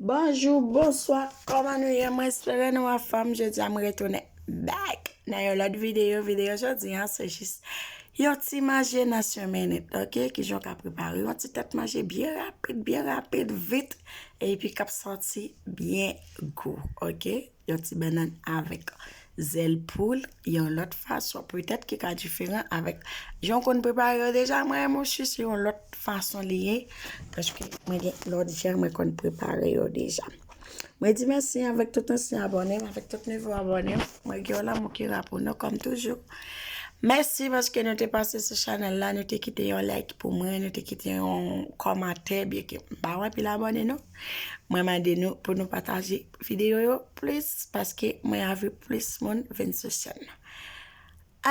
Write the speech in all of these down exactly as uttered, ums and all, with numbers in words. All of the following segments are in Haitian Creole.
Bonjou, bonswa, kòman nou ye? Mwen espere nou anfòm. Jodi a mwen retounen back nan yon lòt videyo. Videyo jodi a se jis yon ti manje nan senk minit, oke? Kijan w ka prepare yon ti tèt manje byen rapid, byen rapid, vit, epi k ap santi byen gou, oke? Yon ti bannann avèk zèl poul, yon lòt fason, petèt ki ka diferan avèk jan w konn prepare yo deja. Mwen, mwen jis yon lòt fason li ye, paske mwen gen lòt jan mwen konn prepare yo deja. Mwen di mèsi avèk tout ansyen abòne m, avèk tout nouvo abòne m. Mwen gen yon lanmou ki ra pou nou, kòm toujou. Mèsi paske nou te pase sou chanèl la, nou te kite yon like pou mwen, nou te kite yon kòmantè, byenke m pa wè anpil abòne non. Mwen mande nou pou nou pataje videyo yo plis, paske mwen anvi plis moun vin sou chèn nan.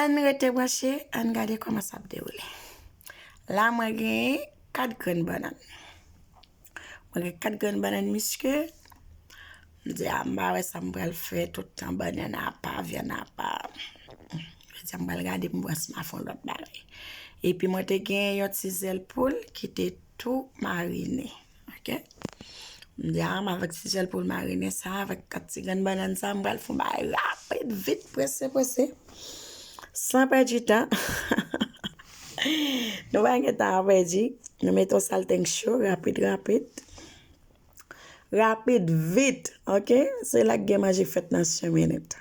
Ann rete branche, ann gade kòman sa ap dewoule. La, mwen gen kat grenn bannann. Mwen gen kat grenn bannann miske. M di, a, m pa wè sa m pral fè, tout tan bannann apa, vyann apa. M di, a, m pral gade pou m wè si m a fè yon lòt bagay. Epi mwen te gen yon ti zèl poul ki te tou marine. Oke? M di, a, m avèk ti zèl poul marine sa, avèk kat ti grenn bannann sa, m pral fè yon bagay rapid, vit, prese, prese. San pèdi tan. Nou pa gen tan a pèdi. Nou mete yon salteng cho, rapid, rapid. Rapid, vit, oke? Se la k gen manje fèt nan senk minit.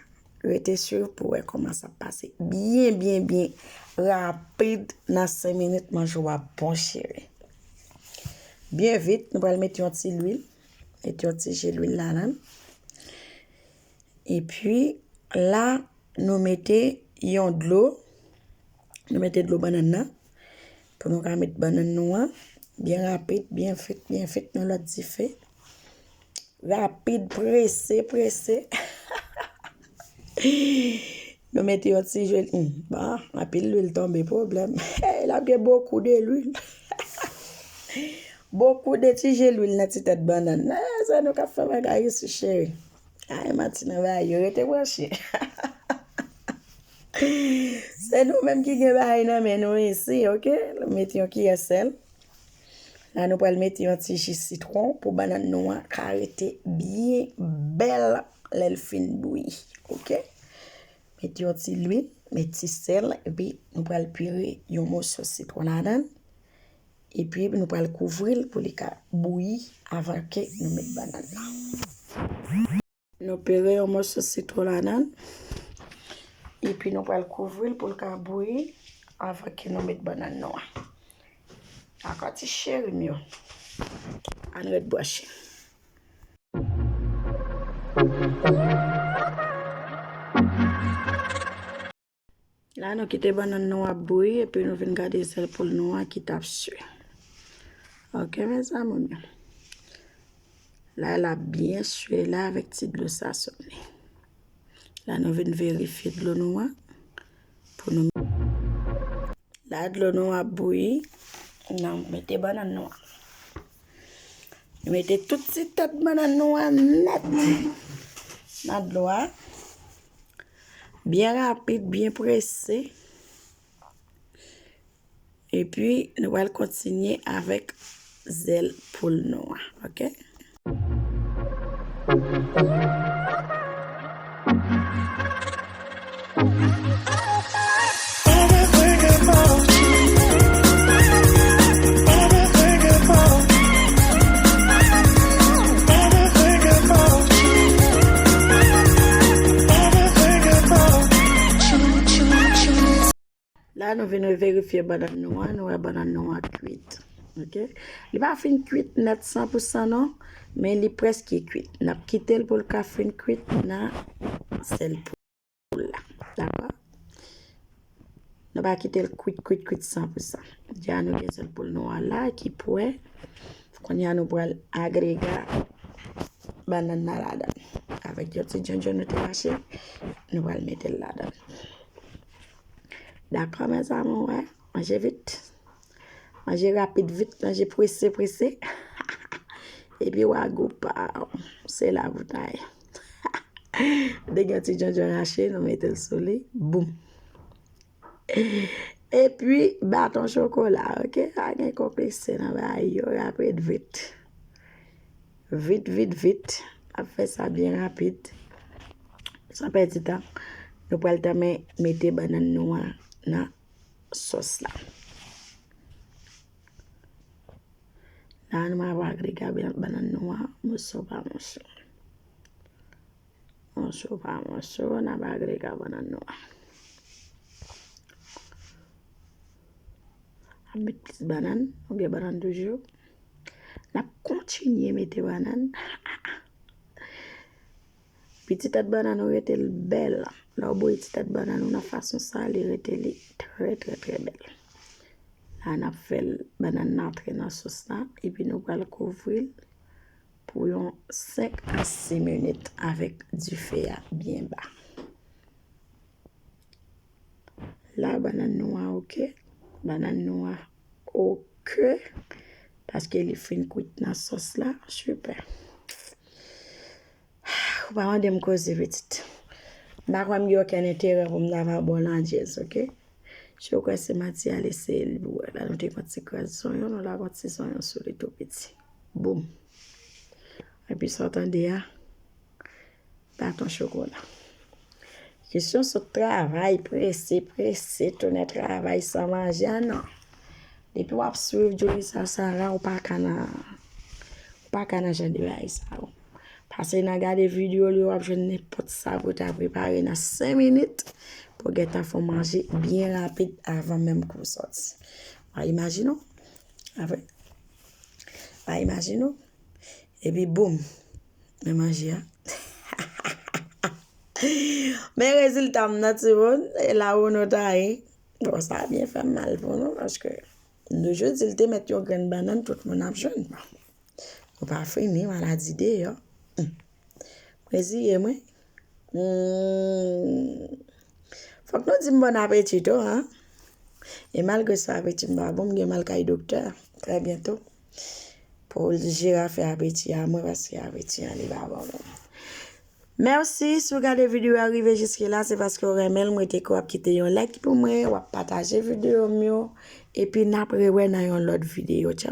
Rete swiv pou wè kòman sa ap pase. Byen, byen, byen rapid nan senk minit, manje w ap bon cheri. Byen vit, nou pral mete yon ti lwil. Mete yon ti je lwil ladan l. Epi, la, nou mete yon dlo. Nou mete dlo bannann nan. Pou nou ka met bannann nou an. Byen rapid, byen vit, byen vit, nan lòt dife. Rapid, prese, prese. Nou mete yon ti je lwil. Hmm, bon, anpil lwil tonbe, pwoblèm. L ap gen bokou de lwil. Bokou de ti je lwil nan ti tèt bannann. Eh, se nou k ap fè bagay isi, cheri. Ay, manti nan bagay yo, rete branche. Se nou menm ki gen bagay nan men nou isi, oke? Mete yon kiyè sèl. La, nou pral mete yon ti ji sitwon pou bannann nou an ka rete byen bèl lè l fin bouyi, oke? Mete yon ti lwil, mete ti sèl, epi nou pral pire yon moso sitwon ladan l. Epi nou pral kouvri l pou li ka bouyi avan ke nou met bannann nan. Nou pire yon moso sitwon ladan l. Epi nou pral kouvri l pou l ka bouyi avan ke nou met bannann nou an. Dakò, ti cheri m yo. Ann ret branche. La, nou kite bannann nou ap bouyi, epi nou vin gade sèl poul nou an ki t ap swe. Oke, mes amours. La, l ap byen swe la avèk ti dlo sazone. La, nou vin verifye dlo nou an. Pou nou. La, dlo nou ap bouyi. Nou mete bannann nou an. Nou mete tout ti tèt bannann nou an nèt nan dlo a. Byen rapid, byen prese. Epi, nou pral kontinye avèk zèl poul nou an, oke? La, nou vin reverifye bannann nou an, nou wè bannann nou an kwit. Oke? Li pa fin kwit nèt san pou san non, men li prèske kwit. N ap kite l pou l ka fin kwit nan sèl poul la. Dakò? Nou pa kite l kwit, kwit, kwit san pou san. Deja nou gen sèl poul nou an la ki pwè. Kounye a nou pral agrega bannann nan ladan l. Avèk yon ti djondjon nou te mache, nou pral mete l ladan l. Dakò, mes amours, wè. Manje vit. Manje rapid vit, manje prese, prese. Epi w a gou pa w. Se la pou ta ye. Degè ti djondjon rache, nou mete l sou li. Boum. Epi, baton chokola, oke? Pa gen konplekse nan bagay yo, rapid vit. vit, vit, vit. N ap fè sa byen rapid. San pèdi tan, nou pral tanmen mete bannann nou an nan sòs la. La, nou ap agrega bannann nou an moso pa moso. Moso pa moso, n ap agrega bannann nou an. N ap met plis bannann, nou gen bannann toujou. N ap kontinye mete bannann. Piti tèt bannann ou rete l bèl. Lè w bouyi ti tèt bannann ou nan fason sa, li rete li trè, trè, trè bèl. La, n ap fè l, bannann nan antre nan sòs la, epi nou pral kouvri l pou yon senk a sis minit avèk dife a byen ba. La, bannann nou an oke. Bannann nou an oke. Paske li fin kwit nan sòs la. Sipè. Ou pa mande m koze, pitit. M pa kwè m gen okenn enterè pou m ta va ba w landjèz, oke? Si w kwè se manti, al eseye l pou w wè. La, nou te pran ti kras zonyon, nou lage yon ti zonyon sou li tou piti. Boum. Epi sa w tande a, baton chokola. Kesyon sot travay, prese, prese, tounen travay san manje a, non. Depi w ap swiv Julissa Sarah, ou pa ka nan, ou pa ka nan jan de bagay sa yo. Pase nan gade videyo li, w ap jwenn nenpòt sa pou w ta prepare nan senk minit pou w gentan fè w manje byen rapid avan menm ke w sòti. W a imajine w? Apre, w a imajine w? Epi boum, men manje a. Men rezilta m nan, timoun, e la ou nou ta ye. Bon, sa byen fè m mal pou nou, paske m toujou di l te mèt yon grenn bannann, tout moun ap jwenn. Bon, nou pa fini, maladi deyò. Hmm. Mwen reziye mwen. Hmm. Fòk nou di m bòn apeti tou, an. E malgre sa, apeti m pa bon, m gen m al kay doktè trè byento pou l jere afè apeti a mwen, paske apeti an li pa bon mwen. Mèsi, si w gade videyo a rive jiske la, se paske w renmen l. Mwen te kwè w ap kite yon like pou mwen, w ap pataje videyo m yo, epi n ap rewè nan yon lòt videyo. Tchaw!